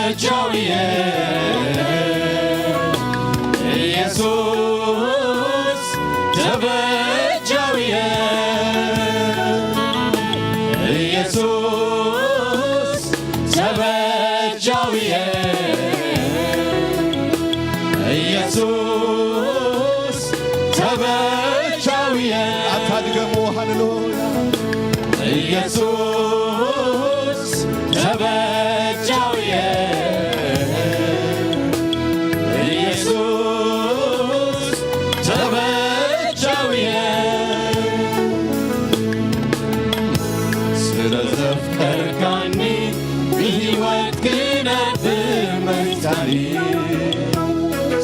ተበጃውየ፣ ኢየሱስ ተበጃውየ፣ ኢየሱስ ተበጃውየ፣ ኢየሱስ ተበጃውየ። ኣታ ድገሙ፣ ሃሌሉያ። ኢየሱስ ተበጃውየ፣ ኢየሱስ ተበጃውየ። ስለ ዘፍቀርካኒ ብህይወት ክነብር መሪጻኒ።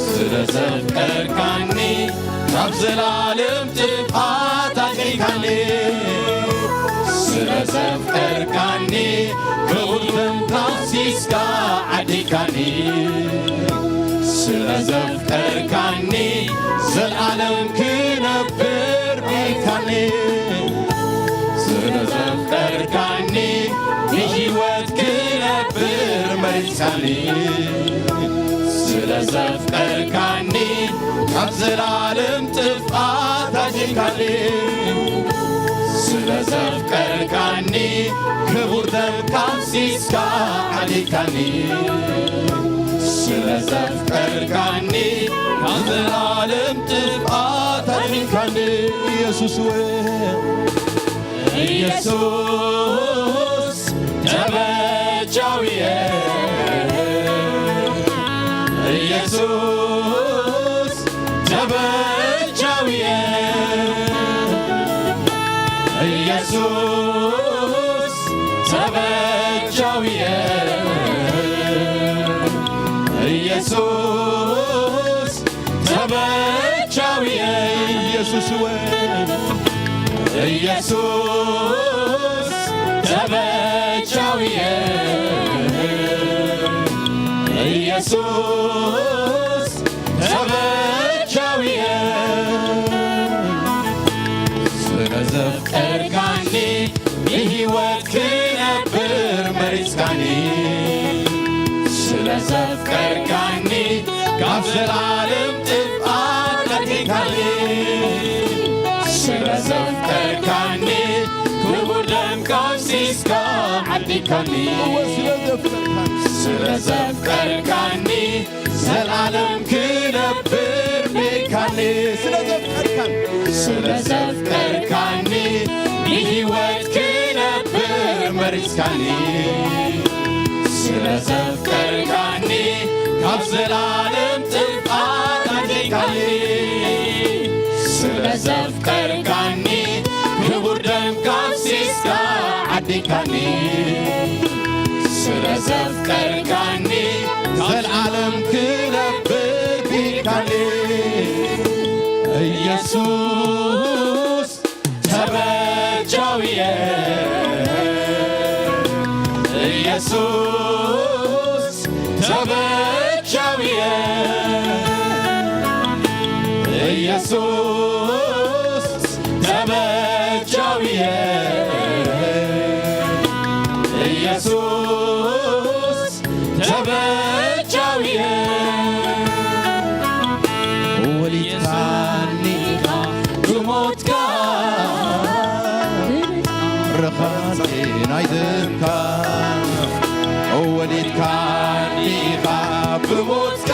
ስለ ዘፍቀርካኒ ካብ ዘላለም ጥፍኣት ኣድሒንካኒ። ስለ ዘፍቀርካኒ ክቡር ደምካ ኣፍሲስካ ዓዲካኒ። ስለ ዘፍቀርካኒ ዘልኣለም ክነብር ቢልካኒ። ስለ ዘፍቀርካኒ ብህይወት ክነብር መሪጽካኒ። ስለ ዘፍቀርካኒ ካብ ዘላለም ጥፍኣት ኣድሒንካኒ። ስለ ዘፍቀርካኒ ክቡር ደምካ ኣፍሲስካ ዓዲካኒ። ስለ ዘፍቀርካኒ ካብ ዘላለም ጥፍኣት ኣድሒንካኒ። ኢየሱስ ወይ ኢየሱስ ተበጃውየ፣ ኢየሱስ ተበጃውየ፣ ኢየሱስ ተበጃውየ፣ ኢየሱስ ተበጃውየ፣ ኢየሱስ ወይ ኢየሱስ ተበጃውየ፣ ኢየሱስ ተበጃውየ። ስለ ዘፍቀርካኒ ብህይወት ክነብር መሪጽካኒ። ስለ ዘፍቀርካኒ ካብ ዘላለም ጥፍኣት ኣድሒንካኒ። ስለ ዘፍቀርካኒ ክቡር ደምካ ኣፍሲስካ ዓዲካኒ። እወ፣ ስለ ዘፍቀርካኒ። ስለ ዘፍቀርካኒ ዘልኣለም ክነብር ቢልካኒ። ስለ ዘፍቀርካኒ። ስለ ዘፍቀርካኒ ብህይወት ክነብር መሪጽካኒ። ስለ ዘፍቀርካኒ ካብ ዘላለም ጥፍኣት ኣድሒንካኒ። ስለ ዘፍቀርካኒ ክቡር ደምካ ኣፍሲስካ ዓዲካኒ። ስለ ዘፍቀርካኒ ዘልኣለም ክነብር ቢልካኒ። ኢየሱስ ተበጃውየ፣ ኢየሱስ ተበጃውየ፣ ኢየሱስ ተበጃውየ፣ ኢየሱስ ተበጃውየ። ወሊድካኒ ኢኻ ብሞትካ፣ ርኻኒ ናይ ደምካ። ወሊድካኒ ኢኻ ብሞትካ፣